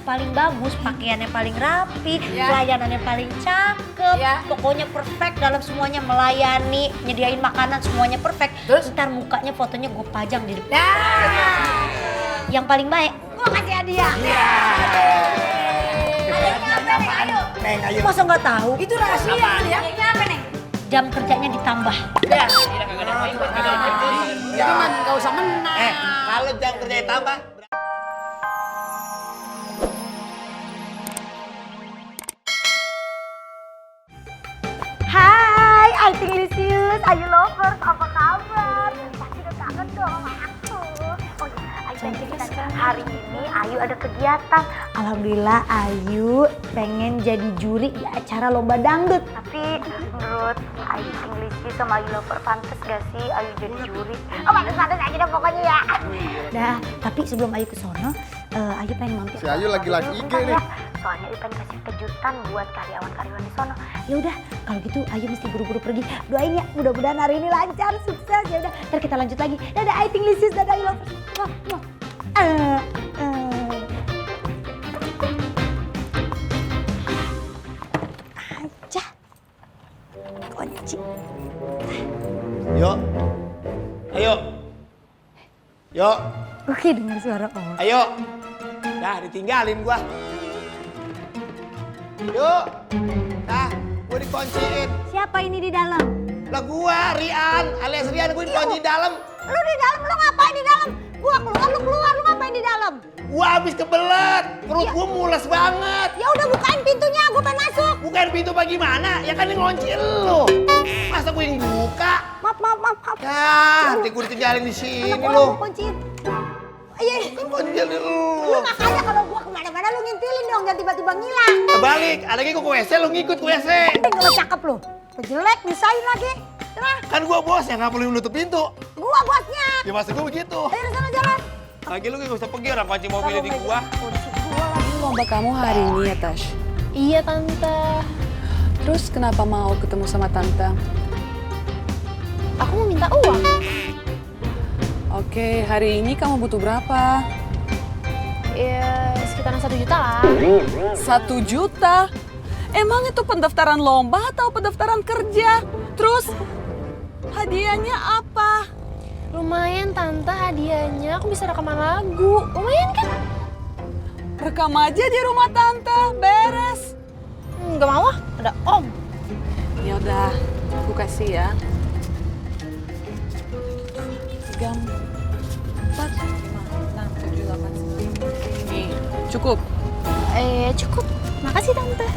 paling bagus, pakaiannya paling rapi, pelayanannya paling cakep, pokoknya perfect dalam semuanya, melayani, nyediain makanan semuanya perfect. Terus ntar mukanya fotonya gue pajang di depan. Yang paling baik, gue kasih hadiah. Hadiahnya apa Neng? Ayo. Neng, ayo. Masa nggak tahu? Itu rahasia ya. Hadiahnya apa Neng? Jam kerjanya ditambah. Itu mah nggak usah menang. Kalau jam kerja tambah. Hai, Ayu Lisius, Ayu Lovers, apa kabar? Pasti udah kangen dong sama aku. Oh iya, Ayu hari ini Ayu ada kegiatan. Alhamdulillah Ayu pengen jadi juri di acara lomba dangdut. Tapi menurut Ayu Lisius sama Ayu Lovers pantas gak sih Ayu jadi juri? Oh pantas aja deh pokoknya ya. Dah, tapi sebelum Ayu ke sono, Ayu pengen mampir. Si Ayu lagi-lagi IG nih. Soalnya Ayu pengen kasih kejutan buat karyawan-karyawan di sono. Ya udah, kalau gitu Ayu mesti buru-buru pergi. Doain ya, mudah-mudahan hari ini lancar, sukses. Ya udah, ntar kita lanjut lagi. Dadah Ayu Lisius, dadah Ayu Lovers. Aja. Kunci. Yuk. Ayo. Yuk. Oke, dengar suara orang. Ayo. Dah ditinggalin gua. Yuk. Dah, gua dikunciin. Siapa ini di dalam? Lah gua, Rian, alias Rian, gua dikunci di dalam. Lu di dalam, lu ngapain di dalam? Gua keluar, lu ngapain di dalam? Gua habis kebelet, perut gua mules banget. Ya udah bukain pintunya, gua pengen masuk. Bukain pintu bagaimana? Ya kan yang ngunci lu. Masa gua yang buka? Maaf. Ya, nanti gua ditinggalin di sini Anak orang lu. gua kunciin. Iya, Kan gua tinggalin lu. lu makanya kalau gua kemana-mana lu ngintilin dong, jangan tiba-tiba ngilang. Balik, ada lagi gua ke WC, lu ngikut ke WC. Kalau cakep lu, jelek, misain lagi. Nah, Kan gua bos yang nggak perlu nutup pintu. gua bosnya. Ya masa gua begitu. Ayo di sana jalan. Lagi lu gak usah pergi orang kunci mobilnya di gua. Kunci gua lagi. Lomba kamu hari ini ya, Tash? Iya, Tante. Terus kenapa mau ketemu sama Tante? Aku mau minta uang. Oke, hari ini kamu butuh berapa? Ya, sekitaran 1 juta lah. 1 juta? Emang itu pendaftaran lomba atau pendaftaran kerja? Terus hadiahnya apa? Lumayan, Tante, hadiahnya. Aku bisa rekaman lagu. Lumayan kan? Rekam aja di rumah Tante, beres. Nggak mau ah, ada Om. Ya udah, aku kasih ya. 3, 4, 5, 6, 7, 8, 9. Nih, cukup. Cukup. Makasih, Tante.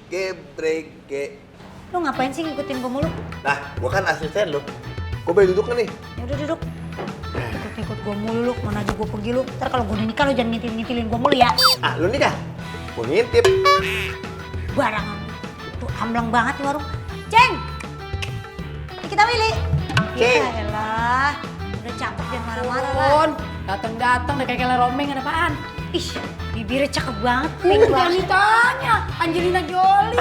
Gebrek. Lu ngapain sih ngikutin gua mulu? Nah, gua kan asisten lu. Gua boleh duduk nih. Ya udah duduk. Ikut gua mulu lu, mana aja gua pergi lu. Ntar kalau gua udah nikah lu jangan ngintilin gua mulu ya. Ah, lu nikah? Gua ngintip. Barangan. Tuh amblang banget nih warung. Ceng! Kita Willy. Ceng. Ya elah. Udah cakep jangan marah-marah lah. Datang udah kayak romeng ada apaan? Ih, bibirnya cakep banget. Jangan ditanya, Angelina Jolie.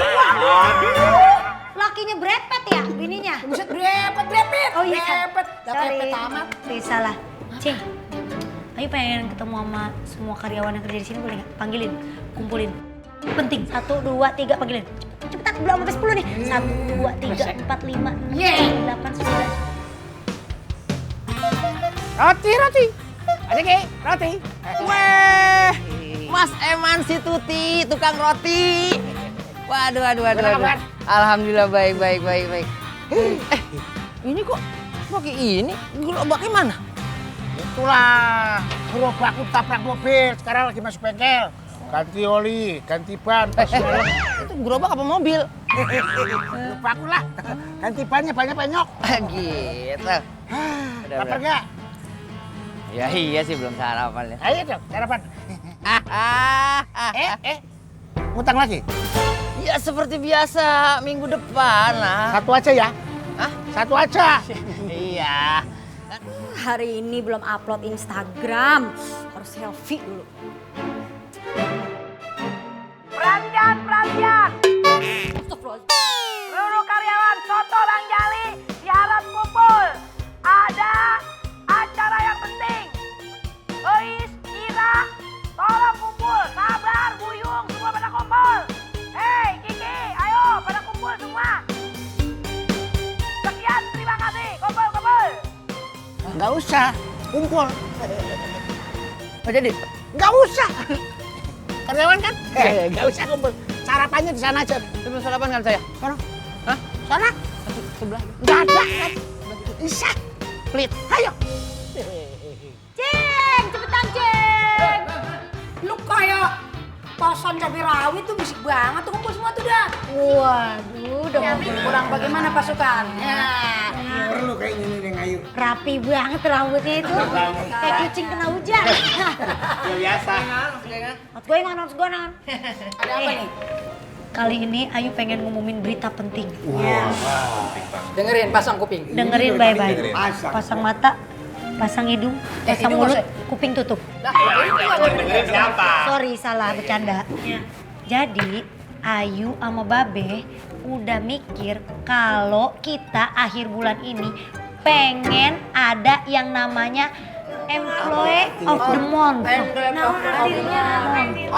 Lakinya brepet ya, bininya? Buset, brepet. Oh iya. Brepet. Dah Sorry. brepet amat. Salah. Ceng, Ayu pengen ketemu sama semua karyawan yang kerja di sini, boleh nggak? Panggilin, kumpulin. Penting, 1, 2, 3, panggilin. Cepetan, belum sampai 10 nih. 1, 2, 3, 4, 5, 6, 7, 8, 9. Roti. Ada ke? Roti. Weh, Mas Eman si Tuti, tukang roti. Waduh. Alhamdulillah baik. Ini kok pakai ini? Gerobaknya mana? Itulah gerobakku tabrak mobil, sekarang lagi masuk bengkel. Ganti oli, ganti ban, pas malam. Itu gerobak apa mobil? Gerobakku lah, ganti bannya banyak penyok. Gitu. Lapar nggak? Ya iya sih belum sarapan ya. Ayo dong, sarapan. Ngutang lagi? Ya seperti biasa minggu depan lah. Satu aja ya? Hah? Satu aja. Iya. Hari ini belum upload Instagram, harus selfie dulu. Perhatian. Seluruh karyawan Soto Bang Jali diharap kumpul. Ada Nggak usah, kumpul. Oh jadi? Nggak usah. Karyawan kan? Nggak usah kumpul. Sarapannya di sana aja. Sebelum sarapan kan saya? Sana. Hah? Sana. Sebelah. Nggak ada. Bisa. Pelit. Ayo. Ceng, cepetan Ceng. Lu kayak pasan cabai rawit tuh bisik banget tuh kumpul semua tuh dah. Waduh, udah mau Kurang bagaimana pasukannya? Perlu kayaknya nih Neng Ayu. rapi banget rambutnya itu. Kayak kucing kena hujan. Biasa. What's going on? Ada apa nih? Kali ini Ayu pengen ngumumin berita penting. Dengerin, pasang kuping. Dengerin baik-baik. Pasang. Pasang mata, pasang hidung, pasang hidung mulut, maksud- kuping tutup. Lah, itu nggak dengerin siapa? Sorry, salah bercanda. Jadi Ayu sama Babe udah mikir kalau kita akhir bulan ini pengen ada yang namanya Employee of the Month. Oh,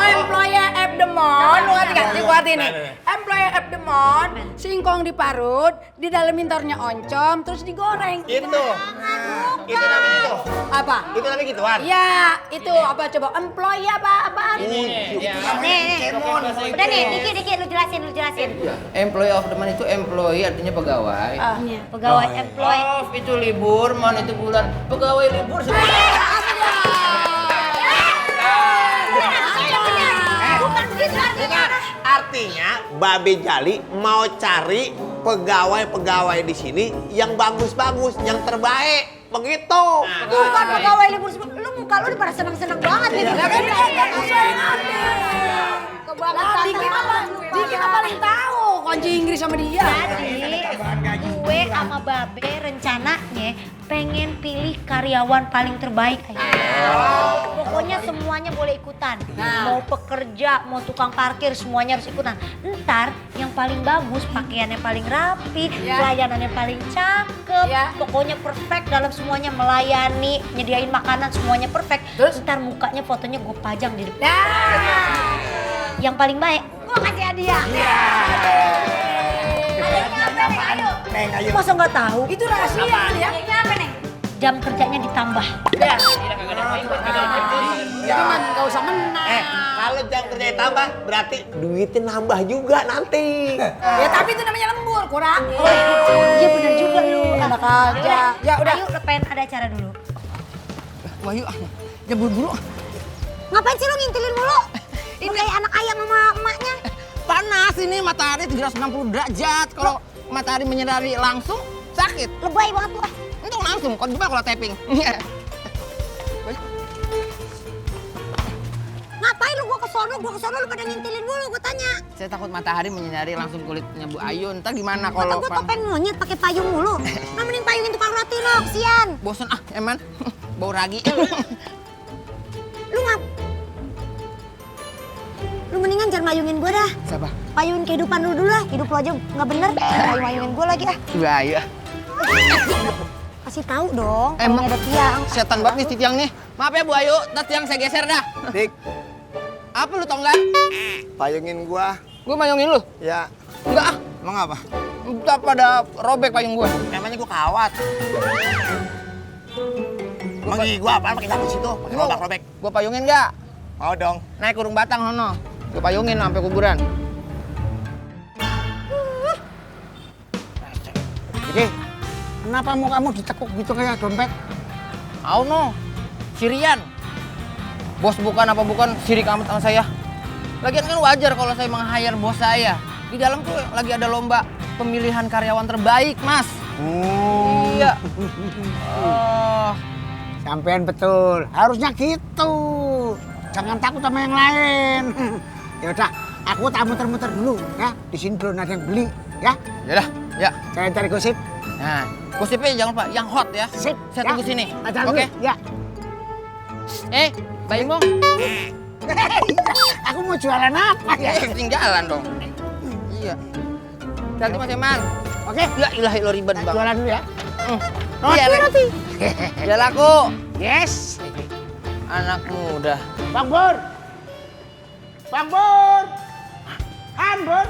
employee of the month, lu ngerti gak? Buat ini, employee of the month, singkong diparut, di dalam mintornya oncom, terus digoreng. Itu namanya itu. Apa? Itu namanya gituan. Ya, itu apa coba? Employee apaan? Nih, udah nih, dikit lu jelasin. Employee of the month itu employee artinya pegawai. Pegawai employee. Off itu libur, month itu bulan. Pegawai libur semua. Bukan begitu artinya. Artinya Babe Jali mau cari pegawai-pegawai di sini yang bagus-bagus, yang terbaik. Begitu. Bukan pegawai libur semua. Lu muka lu udah pada seneng-seneng banget nih. Kita paling tahu kunci Inggris sama dia. Jadi gue sama Babe rencananya pengen pilih karyawan paling terbaik. Pokoknya semuanya boleh ikutan. Mau pekerja, mau tukang parkir, semuanya harus ikutan. Ntar yang paling bagus, pakaiannya paling rapi, pelayanannya paling cakep. Pokoknya perfect dalam semuanya, melayani, nyediain makanan, semuanya perfect. Ntar mukanya fotonya gue pajang di depan. Yang paling baik, gue kasih hadiah. Neng Ayu. Masa nggak tahu? Itu rahasia kan ya? Jam kerjanya ditambah. Cuman nggak usah menang. Kalau jam kerja tambah, berarti duitnya nambah juga nanti. Ya tapi itu namanya lembur, kurang. Iya bener juga lu. Enak aja. Ya udah. Ayo pengen ada acara dulu. Wahyu, ya buru-buru. Ngapain sih lu ngintilin mulu? Ini kayak anak ayam sama emaknya. Panas ini matahari 360 derajat. Kalau matahari menyinari langsung sakit. Lebay banget lu. Untung langsung, kalau gimana kalau tapping? Ngapain lu gua ke sono lu pada ngintilin mulu gua tanya. Saya takut matahari menyinari langsung kulitnya Bu Ayu. Ntar gimana Kata kalau gua topeng monyet pakai payung mulu. Nah mending payungin tukang roti lo, kesian. bosen eman bau ragi. Lu mendingan jangan mayungin gua dah. Siapa? Payungin kehidupan lu dulu lah. Hidup lu aja nggak bener. Mayungin gua lagi ah. Bu Ayu. Kasih tahu dong. Emang Kalau ada tiang. setan banget nih si tiang nih. Maaf ya Bu Ayu, tas tiang saya geser dah. Dik, Apa lu tau nggak? payungin gua. Gue mayungin lu? Ya, Enggak ah. emang apa? Entah pada robek payung gue. Namanya gua kawat. Emang gigi gua apaan pakai dapet situ? Pakai robek-robek. Gue payungin nggak? Mau dong. Naik kurung batang sono. Gue payungin sampai kuburan. Jadi, kenapa mau kamu ditekuk gitu kayak dompet? Au no. Sirian. Bos bukan apa bukan sirik amat sama saya. Lagian kan wajar kalau saya meng-hire bos saya. Di dalam tuh lagi ada lomba pemilihan karyawan terbaik, Mas. Iya. Oh. Sampean betul. Harusnya gitu. Jangan takut sama yang lain. Ya udah, aku tak muter-muter dulu ya. Di sini belum ada yang beli ya. Yaudah, ya. Saya cari gosip. Nah, gosipnya jangan lupa yang hot ya. Sip. Saya tunggu sini. Ajar Oke. dulu. Ya. Bayi Mong. Aku mau jualan apa ya? Ketinggalan dong. Iya. Nanti Mas Eman. Oke. Ya ilahi lo ribet bang. Jualan dulu ya. Iya, Roti. Ya laku. Yes. Anak muda. Bang Bur. Bang Bur. Han Bur.